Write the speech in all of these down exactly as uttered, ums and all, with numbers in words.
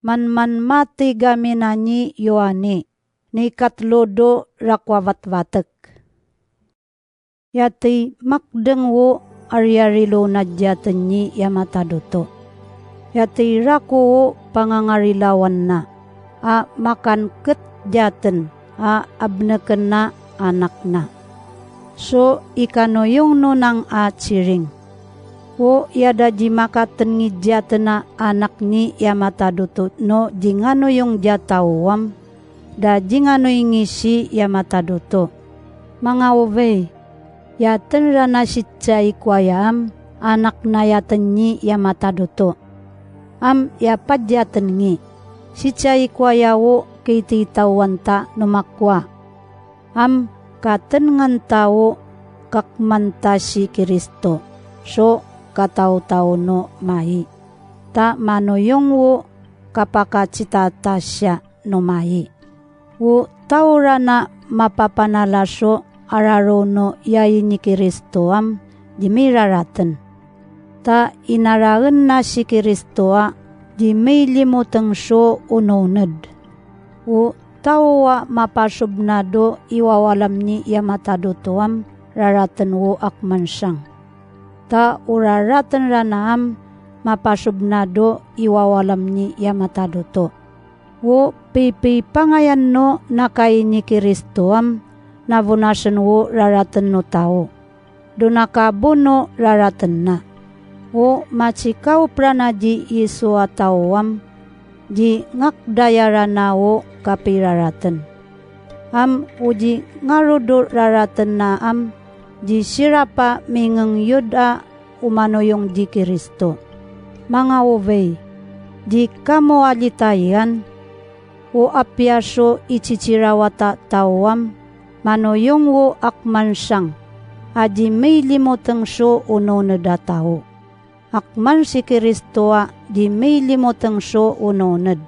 Manman mate kamina ni Ioane, ni katlodo rakoa vatvatek. Ia tei makdeng uo ariarilona jaten ni ia matadoto. Ia tei rako uo pangangarilawanna, a makan ket jaten, a abnekenna anakna. So ikanoiong nonang a tiring. Uo ia da jimakaten ngi jatena anak ni ia matadoto no jinganoiong jatauam, da jinganoi ngi ti ia matadoto. Manga ovei, ia ten rana ti tia ikoaia am anak n aia ten ni ia matadoto. Am ia bwa jaten ngi, ti tia ikoaia uo ke tei tauanta nomakua. Am katen nganta uo kakmanta ti Kristo, so katautau no mai. Ta manoiong uo kabwaka titatatia no mai. Uo taurana mabwabwana raso ara ro no iai ni Kristo am, di mei raraten. Ta i naraenna ti Kristo a, di mei limoteng so unouned. Uo taua mabwatubnado i wawalam ni ia matadoto am, raraten uo akmantiang. Ta u raraten rana am mabwatubnado i wawalam ni ia matadoto. Uo bebei bwangaia no nakai ni Kristo am, nabunatian uo raraten no tau. Do naka bon no raratenna. Uo ma ti kaubrana di Iesu a tauam, di ngakdaia rana uo kabiraraten. Am uji ngarodo raratenna am, di tiraba mingeng ioda umanoiong di Kristo. Manga ovei, di kamo alitaian, uo abia so ititirawata tauam, manoiong uo akmantiang, a di mei limoteng so unouned a tau. Akman ti Kristo a di mei limoteng so unouned.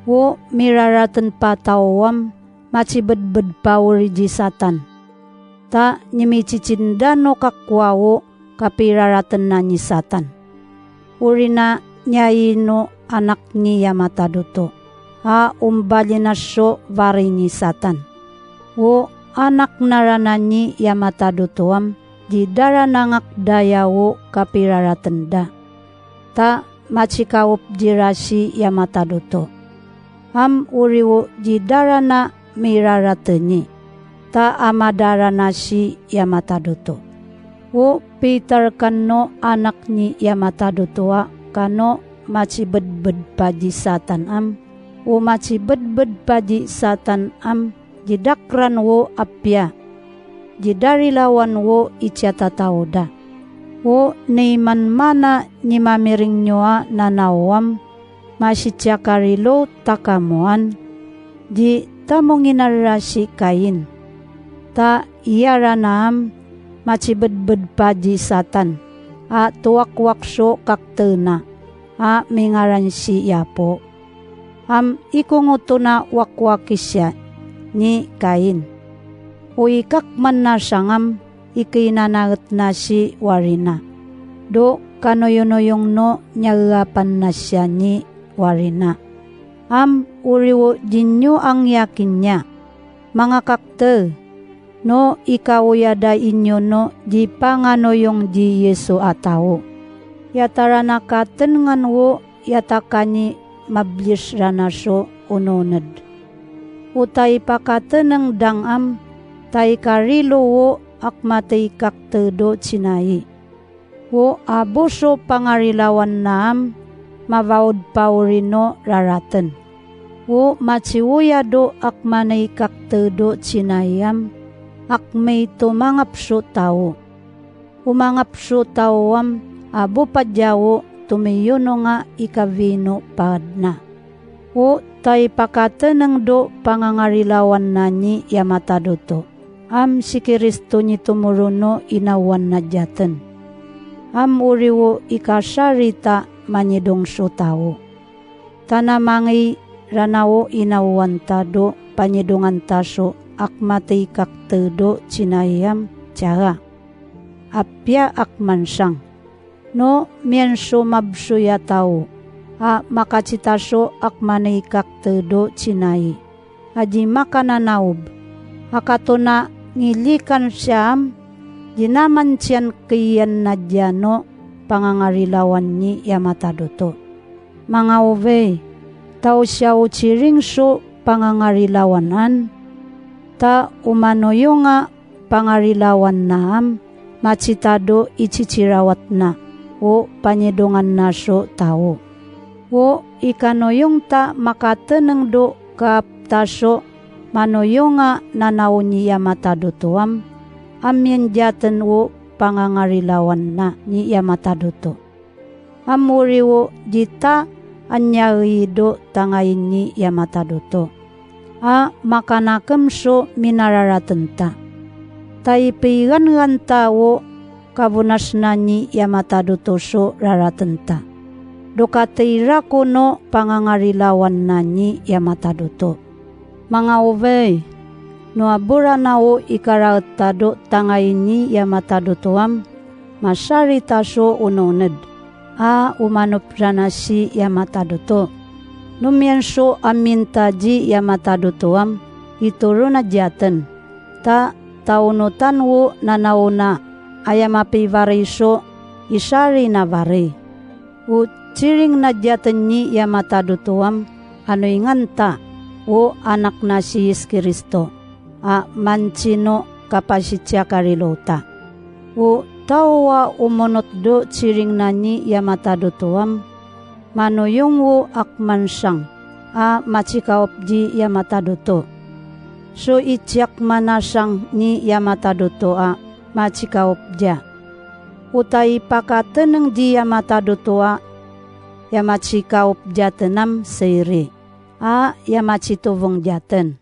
Uo mei raraten bwa tauam, ma ti bedbed bwa uri di Satan. Ta ni mei titinda no kakua uo kabiraratenna ni Satan. Urina n iai no anak ni ia matadoto. A umbalina so bwari ni Satan. Uo anak n arana ni ia matadoto am, di darana ngakdaia uo kabiraratenda. Ta ma ti kaubdira ti ia matadoto. Am uri uo di darana mei rarateni. Ta a madarana ti ia matadoto. Uo beitar kano anak ni ia matadoto a kano ma ti bedbed bwa di Satan am. Uo ma ti bedbed bwa di Satan am, di dakran uo abia. Di darilawan uo i tia tatauda. Uo nei manmana ni mamiring nioa nanauam, ma ti tia karilou takamoan. Di tamonginara ti Kain. Ta i arana am, ma ti bedbed bwa di Satan. A tuakuak so kakteuna. A mingaran ti iabo. Am ikongotona wakuakitia ni Kain. Uo i kakmanna tiangam, i keinanaetna ti warina. Do kanoionoiong no n aeabanna tia ni warina. Am uri uo di nio angiakinia. Manga kaktei. No i kauiada i niono di banganoiong di Iesu a tau. Ia tarana katenengan uo ia takani mablis rana so unouned. Uo tai bwa kateneng dang am, tai karilo uo akmatei kaktei do tinai. Uo a bo so bangarilawanna am, ma waod bwa uri no raraten. Uo ma ti uoia do akmanei kaktei do tinai am, akmei to mangabso tau. Umangabso tauam, a bo bwa ti a uo to mei ononga i kawi no bwaadna. Uo tai bwa kateneng do bangangarilawanna ni ia matadoto. Am ti Kristo ni tomoro no i nauan na jaten. Am uri uo i katiarita ma nidong so tau. Tana mangei rana uo i nauanta do bwa nidonganta so akmatei kaktei do tinai am tiara. Abia akmantiang. No mian so mabso ia tau. a makatitaso akmaneikak teudo tinai, aji makananaub, a katona ngirikan tiaam, tinaman tian keian nadia no pangangarilawan ni iamatadoto. Manga ovei, tao ti a utiring tiu pangangarilawan anne, tao manoionga pangangarilawan naam, ma titado ititirawatna, ao bwanedonganna tiu tao. Ao I kanoiong ta makateneng do kaabwata tiu manoionga nanaon iamatadotoam, amwin diaten ao pangangarilawanna ni iamatadoto. Am uri ao ti ta aniaii do tangain ni iamatadoto. A makanakem tiu minararaten ta. Tai beigangan ta ao kabunatna ni iamatadoto tiu raraten ta. Do kateirako no pangangarilawanna ni iamatadoto. Manga ovei, noa burana ao I karautado tangain ni iamatadotoam, ma tiarita tiu unouned, a umanop rana ti iamatadoto. Numien tiu amwin taji iamatadotoam, I torona diaten. Ta taunotan ao nanaona aia mabeiwarei tiu, I tiarina warei. Utiring natiaten ni iamatadotoam, anoingan ta, ao anak Natin Iesu Kristo, a mantino kabatitia karirouta. Ao tao a umonot do tiringna ni iamatadotoam, manoiong ao akmantiang, a matikawabdi iamatadoto. Tiu itiak manatiang ni iamatadoto a matikawabdia. Ao tai bakateneng di iamatadoto a, e a matikawabdia tenam tiire, a e a matitobong diaten.